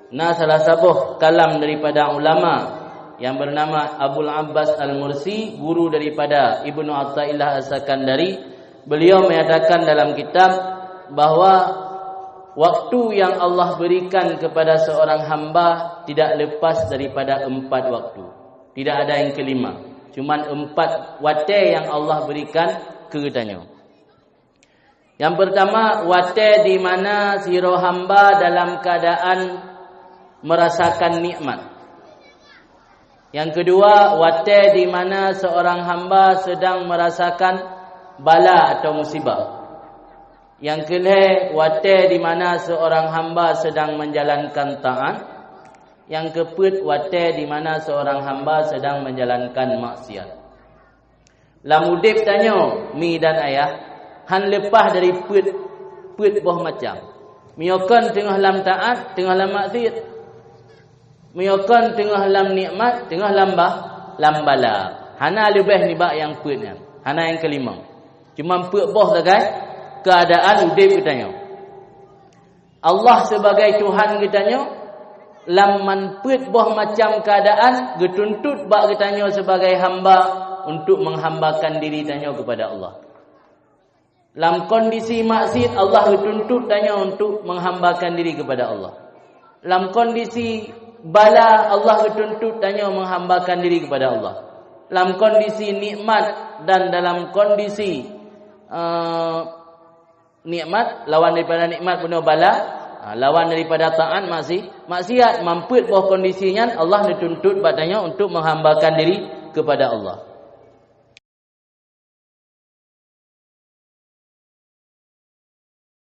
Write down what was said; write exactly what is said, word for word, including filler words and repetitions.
Na salah saboh kalam daripada ulama yang bernama Abul Abbas Al-Mursi, guru daripada Ibnu Athaillah As-Sakandari. Beliau menyatakan dalam kitab bahwa waktu yang Allah berikan kepada seorang hamba tidak lepas daripada empat waktu. Tidak ada yang kelima. Cuman empat watée yang Allah berikan keu geutanyoe. Yang pertama, watée di mana sidroe hamba dalam keadaan merasakan nikmat. Yang kedua, watée di mana seorang hamba sedang merasakan bala atau musibah. Yang keulhée, watée di mana seorang hamba sedang menjalankan taat. Yang keupeuet, watée di mana seorang hamba sedang menjalankan maksiat. Lam udeb tanyoe, mi dan ayah, han leupah dari peuet, peuet boh macam. Meunyoe kon teungoh lam taat, teungoh lam maksiat. Meunyoe kon teungoh lam nikmat, teungoh lam ba-, lam bala. Hana leubeh nibak nyang peuet nyan. Hana nyang keulima. Cuma peuet boh sagai keuadaan udeb geutanyoe. Allah sebagai Tuhan geutanyoe, lam man peuet boh macam keuadaan geutuntot bak geutanyoe sebagai hamba untuk menghambakan diri tanyoe kepada Allah. Lam kondisi maksiat, Allah geutuntot tanyoe untuk menghambakan diri kepada Allah. Lam kondisi bala, Allah geutuntot tanyoe menghambakan diri kepada Allah. Lam kondisi nikmat dan dalam kondisi, eh, nikmat, lawan daripada nikmat bunoe bala, ha, lawan daripada taat maksi-, maksiat. Man peuet boh kondisi nyan, Allah neutuntot bak tanyoe untuk menghambakan diri kepada Allah.